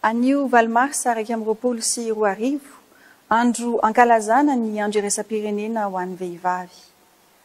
Anio valo marsa 2021, andro ankalazana ny andro iraisam-pirenena ho an'ny vehivavy.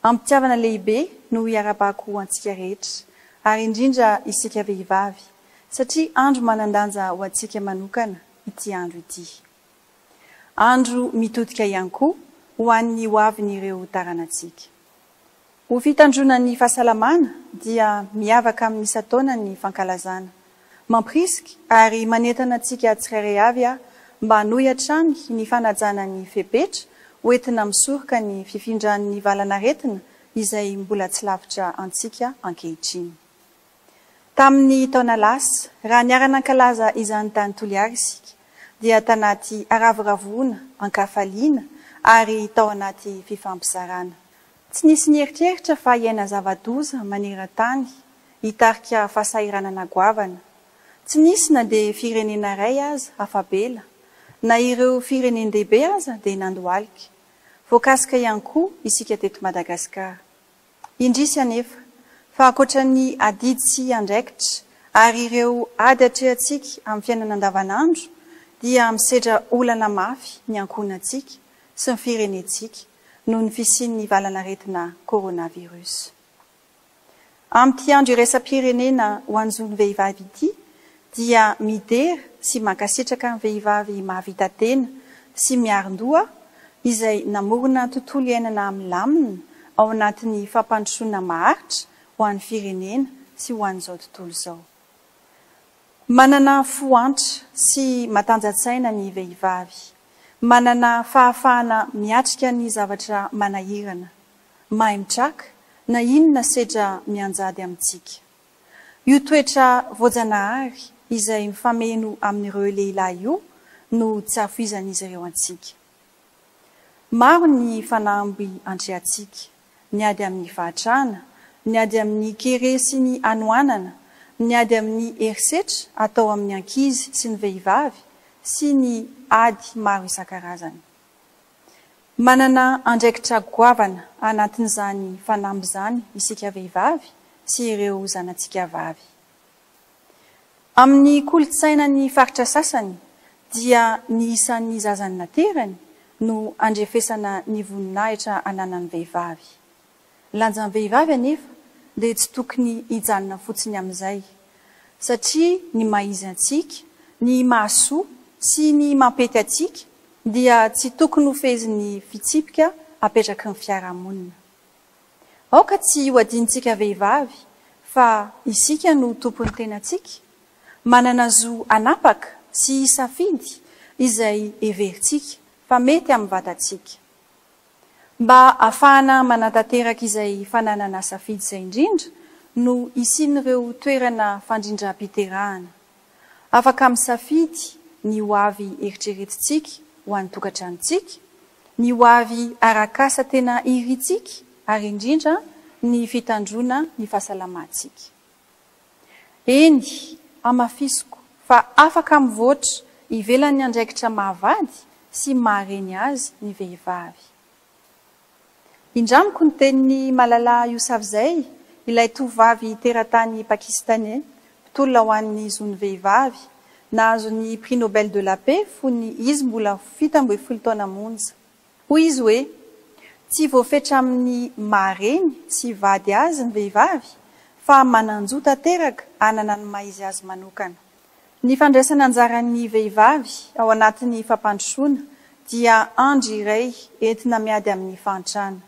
Am-pitiavana lehibe no iarahabako ho antsika rehetra, ary indrindra isika vehivavy, satria andro manan-danja ho antsika manokana ity andro ity. Andro mitodika ihany koa ho an'ny hoavin'ireo taranantsika. Ho fitandroana ny fahasalamana dia miavaka amin'ny isan-taona ny fankalazana. Mampirisika ary manentana antsika tsirairay avy aho mba hanohy hatrany ny fanajana ny fepetra hoentina misoroka ny fifindran'ny valan'aretina izay mbola tsy lavitra antsika ankehitriny. Tamin'ny taona lasa, raha niara-nankalaza izany tany Toliara isika, dia tanaty haravoravoana, an-kafaliana ary tao anaty fifampizarana. Tsy nisy nieritreritra fa hiaina zava-doza maneran-tany hitarika fahasahiranana goavana. Tsy nisy na dia firenena iray aza afa-bela. Na ireo firenen-dehibe aza dia nandohalika. Voakasika ihany koa isika teto Madagasikara. Indrisy anefa, fa ankoatra ny adidy sy andraikitra ary ireo ady atrehantsika amin'ny fiainana andavanandro dia misedra olana mafy ny ankohonantsika sy ny firenentsika noho ny fisian'ny valan'aretina coronavirus. Amin'ity andro iraisam-pirenena ho an'ny zon'ny vehivavy ity dia midera sy mankasitraka ny vehivavy mahavita tena sy miarin-doha izay namorona tontolo iainana milamina ao anatin'ny fampandrosoana maharitra ho an'ny firenena sy ho an'izao tontolo izao. Manana fo antra sy matanja-tsaina ny vehivavy. Manana fahafahana miatrika ny zavatra manahirana. Mahay mitraka na inona sedra mianjady amintsika. Io toetra voajanahary izay mifameno amin'ireo lehilahy io no tsy ahafoizan'izy ireo antsika. Maro ny fanamby antrehantsika, ny ady amin'ny fahatrana, ny ady amin'ny kere sy ny hanoanana, ny ady amin'ny herisetra atao amin'ny ankizy sy ny vehivavy, sy ny ady maro isan-karazany. Manana andraikitra goavana anatin'izany fanamby izany isika vehivavy sy ireo zanatsika vavy. Amin'ny kolontsainan'ny faritra sasany dia ny isan'ny zaza naterany no andrefesana ny voninahitra ananan'ny vehivavy. Lanjan'ny vehivavy anefa dia tsy tokony hijanona fotsiny amin'izay, satria ny maha izy antsika, ny mahasoa sy ny mampety antsika dia tsy tokony hofehezin'ny fitsipika apetraky ny fiarahamonina. Aoka tsy ho adinontsika vehivavy fa isika no tompon'ny tenantsika, manana zo hanapaka sy hisafidy izay heverintsika fa mety amin'ny vatantsika. Mba hahafahana manatanteraka izay fananana safidy izay indrindra no hisian'ireo toerana fandrindram-piterahana. Afaka misafidy ny ho avy eritreretintsika ho an'ny tokantranontsika, ny ho avy arak'asa tena irintsika ary indrindra ny fitandroana ny fahasalamantsika. Eny, hamafisiko fa afaka mivoatra ivelan'ny andraikitra maha vady sy maha reny azy ny vehivavy. Indramiko ny tenin'i Malala Yousafzai, ilay tovovavy teratany Pakistaney, mpitolona ho an'ny zon'ny vehivavy, nahazo ny Prix Nobel de la Paix fony izy mbola 17 taona monja. Hoy izy hoe, Tsy voafetra amin'ny maha reny sy vady azy ny vehivavy fa manan-jo tanteraka hanana ny maha izy azy manokana. Ny fandraisana anjaran'ny vehivavy ao anatin'ny fampandrosoana dia andry iray entina miady amin'ny fahantrana.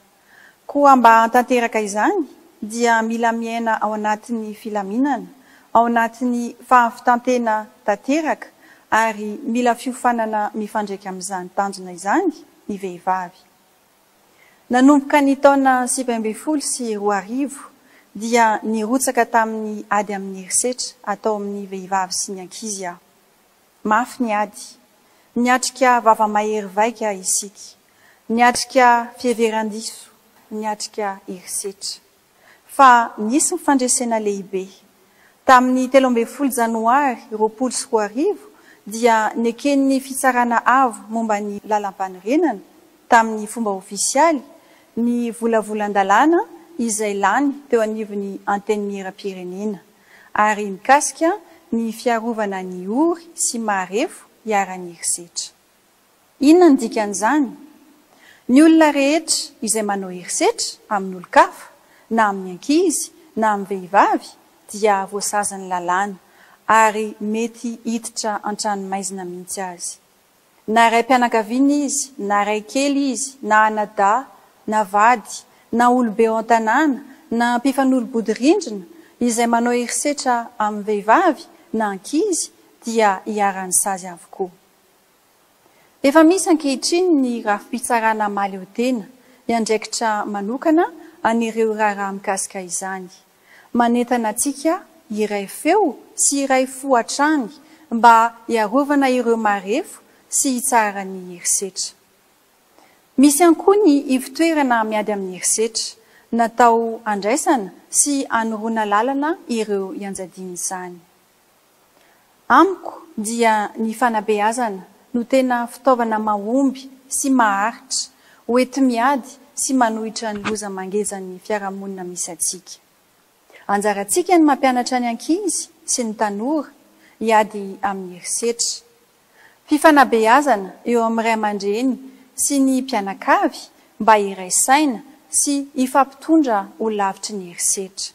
Koa mba hahatanteraka izany dia mila miaina ao anatin'ny filaminana, ao anatin'ny fahavitantena tanteraka ary mila fiofanana mifandraika amin'izany tanjona izany ny vehivavy. Nanomboka ny taona 2019 dia nirotsaka tamin'ny ady amin'ny herisetra atao amin'ny vehivavy sy ny ankizy aho. Mafy ny ady. Niatrika vava mahery vaika isika. Niatrika fiheveran-diso. Niatrika herisetra. Fa nisy ny fandresena lehibe. Tamin'ny 13 janoary 2020 dia neken'ny Fitsarana Avo momba ny Lalampanorenana, tamin'ny fomba ofisialy, ny volavolan-dalàna izay lany teo anivon'ny Antenimieram-pirenena. ary mikasika ny fiarovana ny ory sy marefo iharan'ny herisetra. Inona no dikan'izany? Ny olona rehetra izay manao herisetra amin'olon-kafa, na amin'ny ankizy, na amin'ny vehivavy, dia voasazin'ny lalàna, ary mety hiditra an-tranomaizina mihitsy aza. Na raim-pianakaviana izy, na ray kely izy, na anadahy, na vady, na olobe ao an-tanàna, na mpifanolo-bodirindrina, izay manao herisetra amin'ny vehivavy na ankizy dia iharan'ny sazy avokoa. Efa misy ankehitriny ny rafi-pitsarana mahaleotena miandraikitra manokana an'ireo raharaha mikasika izany. Manentana antsika hiray feo sy hiray fo hatrany mba hiarovana ireo marefo sy hitsaharan'ny herisetra. Misy ihany koa ny ivon-toerana miady amin'ny herisetra, natao handraisana sy hanoroana lalana ireo ianjadian'izany. Amiko dia ny fanabeazana no tena fitaovana mahomby sy maharitra ho enti-miady sy manohitra ny loza mangeja ny fiarahamonina misy antsika. Anjarantsika ny mampianatra ny ankizy sy ny tanora hiady amin'ny herisetra. Fifanabeazana eo amin'ny ray aman-dreny sy ny mpianakavy mba hiray saina sy hifampitondra ho lavitry ny herisetra.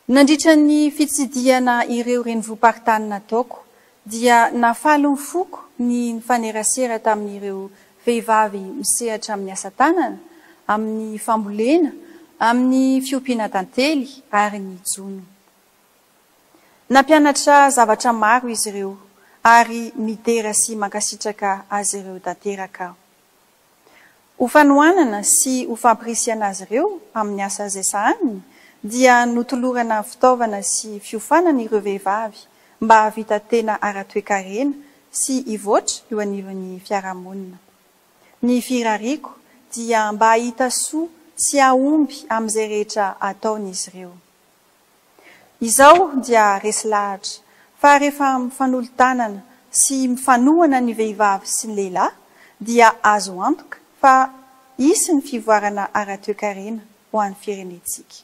Nandritra ny fitsidihana ireo renivohi-paritany nataoko dia nafaly ny foko ny nifanerasera tamin'ireo vehivavy misehatra amin'ny asa tanana, amin'ny fambolena, amin'ny fiompiana tantely ary ny jono. Nampianatra zavatra maro izy ireo ary midera sy mankasitraka azy ireo tanteraka aho. Ho fanohanana sy ho fampirisihana azy ireo amin'ny asa izay sahaniny dia notolorana fitaovana sy fiofanana ireo vehivavy mba hahavita tena ara-toekarena sy hivoatra eo anivon'ny fiarahamonina. Ny firariako dia mba hahita soa sy hahomby amin'izay rehetra ataony izy ireo. Izao dia resy lahatra fa rehefa mifanolo-tanana sy mifanohana ny vehivavy sy ny lehilahy dia azo antoka fa hisy ny fivoarana ara-toekarena ho an'ny firenentsika.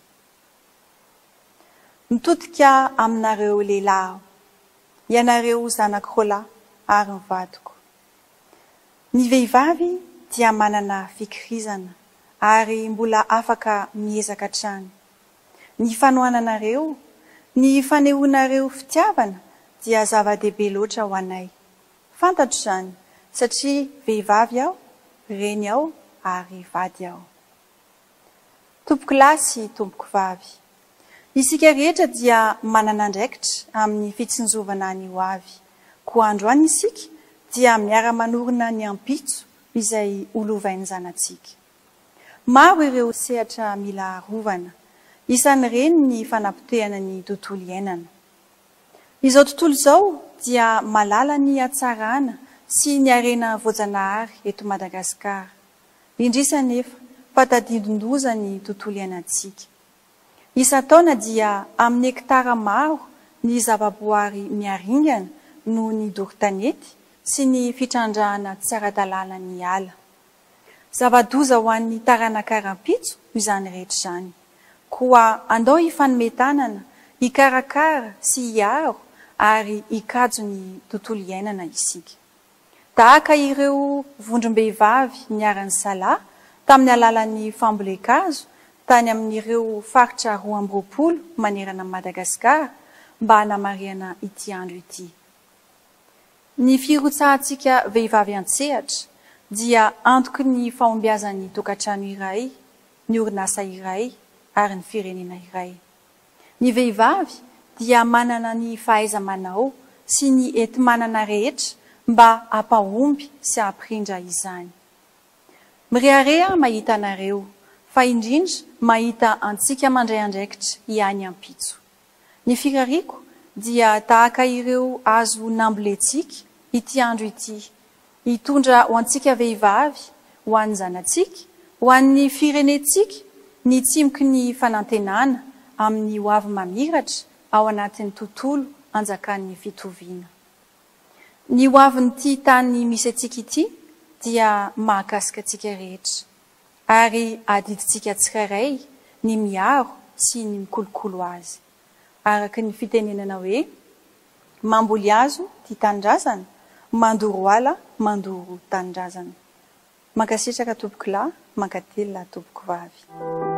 Mitodika aminareo lehilahy aho, ianareo zanako roalahy ary ny vadiko. Ny vehivavy dia manana fikirizana ary mbola afaka miezaka hatrany. Ny fanohananareo, ny fanehoanareo fitiavana dia zava-dehibe loatra ho anay. Fantatro izany, satria vehivavy aho, reny aho ary vady aho. Tompokolahy sy tompokovavy, isika rehetra dia manana andraikitra amin'ny fitsinjovana ny ho avy, koa androany isika dia miara-manorina ny ampitso izay ho lovain'ny zanatsika. Maro ireo sehatra mila arovana. Isan'ireny ny fanapotehana ny tontolo iainana. Izao tontolo izao dia malala ny hatsarana sy ny harena voajanahary eto Madagasikara. Indrisy anefa fa tadidin-doza ny tontolo iainantsika. Isan-taona dia amin'ny hektara maro ny zavaboary miharingana noho ny doro tanety sy ny fitrandrahana tsy ara-dalàna ny ala. Zava-doza ho an'ny taranaka rahampitso izany rehetra izany. Koa andao hifanome tanana, hikarakara sy hiaro ary hikajo ny tontolo iainana isika. Tahaka ireo vondrom-behivavy niara-nisalahy tamin'ny alalan'ny fambolen-kazo tany amin'ireo faritra 22 manerana an'i Madagasikara mba hanamarihana ity andro ity. Ny firotsahantsika vehivavy an-tsehatra dia antoky ny fahombiazan'ny tokantrano iray, ny orinasa iray ary ny firenena iray. Ny vehivavy dia manana ny fahaiza-manao sy ny enti-manana rehetra mba hampahomby sy hampirindra izany. Mirehareha mahita anareo, fa indrindra mahita antsika mandray andraikitra ihany ampitso. Ny firariako dia tahaka ireo hazo nambolentsika ity andro ity, hitondra ho antsika vehivavy, ho an'ny zanatsika, ho an'ny firenentsika ny tsimoky ny fanantenana amin'ny ho avy mamiratra ao anatin'ny tontolo anjakan'ny fitoviana. Ny ho avin'ity tany misy antsika ity dia mahakasika antsika rehetra, ary adidintsika tsirairay ny miaro sy ny mikolokolo azy. Araka ny fitenenana hoe. Mamboly hazo tia tanindrazana, mandoro ala mandoro tanindrazana. Mankasitraka tompokolahy, mankatelina tompokovavy.